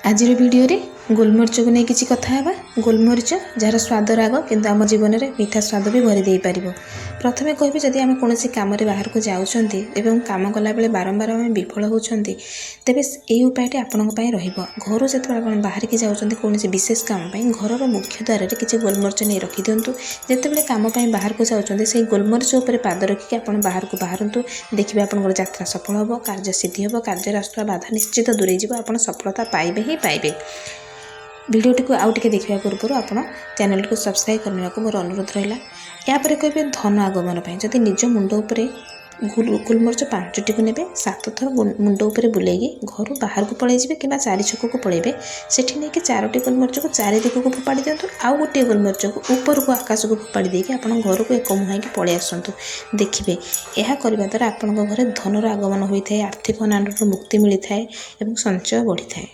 ଆଜିର ଭିଡ଼ିଓରେ ଗୋଲମରିଚକୁ ନେଇ କିଛି କଥା ହେବା। ଗୋଲମରିଚ, ଯାହାର ସ୍ୱାଦ ରାଗ, କିନ୍ତୁ ଆମ ଜୀବନରେ ମିଠା ସ୍ୱାଦ ବି ଭରି ଦେଇପାରିବ। ପ୍ରଥମେ କହିବି, ଯଦି ଆମେ କୌଣସି କାମରେ ବାହାରକୁ ଯାଉଛନ୍ତି ଏବଂ କାମ କଲାବେଳେ ବାରମ୍ବାର ଆମେ ବିଫଳ ହେଉଛନ୍ତି, ତେବେ ଏହି ଉପାୟଟି ଆପଣଙ୍କ ପାଇଁ ରହିବ। ଘରୁ ଯେତେବେଳେ ଆପଣ ବାହାରିକି ଯାଉଛନ୍ତି କୌଣସି ବିଶେଷ କାମ ପାଇଁ, ଘରର ମୁଖ୍ୟ ଦ୍ୱାରରେ କିଛି ଗୋଲମରିଚ ନେଇ ରଖିଦିଅନ୍ତୁ। ଯେତେବେଳେ କାମ ପାଇଁ ବାହାରକୁ ଯାଉଛନ୍ତି, ସେଇ ଗୋଲମରିଚ ଉପରେ ପାଦ ରଖିକି ଆପଣ ବାହାରକୁ ବାହାରନ୍ତୁ। ଦେଖିବେ, ଆପଣଙ୍କର ଯାତ୍ରା ସଫଳ ହେବ, କାର୍ଯ୍ୟ ସିଦ୍ଧି ହେବ, କାର୍ଯ୍ୟରେ ଆସୁଥିବା ବାଧା ନିଶ୍ଚିତ ଦୂରେଇ ଯିବ, ଆପଣ ସଫଳତା ପାଇବେ ହିଁ ପାଇବେ। ଭିଡ଼ିଓଟିକୁ ଆଉ ଟିକେ ଦେଖିବା ପୂର୍ବରୁ ଆପଣ ଚ୍ୟାନେଲଟିକୁ ସବସ୍କ୍ରାଇବ୍ କରିନେବାକୁ ମୋର ଅନୁରୋଧ ରହିଲା। ଏହାପରେ କହିବେ, ଧନ ଆଗମନ ପାଇଁ ଯଦି ନିଜ ମୁଣ୍ଡ ଉପରେ ଗୋଲମରିଚ ପାଞ୍ଚଟିକୁ ନେବେ, ସାତ ଥର ମୁଣ୍ଡ ଉପରେ ବୁଲେଇକି ଘରୁ ବାହାରକୁ ପଳାଇଯିବେ କିମ୍ବା ଚାରି ଛକକୁ ପଳାଇବେ। ସେଠି ନେଇକି ଚାରୋଟି ଗୋଲମରିଚକୁ ଚାରି ଦିଗକୁ ଫୋପାଡ଼ି ଦିଅନ୍ତୁ। ଆଉ ଗୋଟିଏ ଗୋଲମରିଚକୁ ଉପରକୁ ଆକାଶକୁ ଫୋପାଡ଼ି ଦେଇକି ଆପଣ ଘରକୁ ଏକ ମୁହାଁଇକି ପଳାଇ ଆସନ୍ତୁ। ଦେଖିବେ, ଏହା କରିବା ଦ୍ୱାରା ଆପଣଙ୍କ ଘରେ ଧନର ଆଗମନ ହୋଇଥାଏ, ଆର୍ଥିକ ଅନାଟନରୁ ମୁକ୍ତି ମିଳିଥାଏ ଏବଂ ସଞ୍ଚୟ ବଢ଼ିଥାଏ।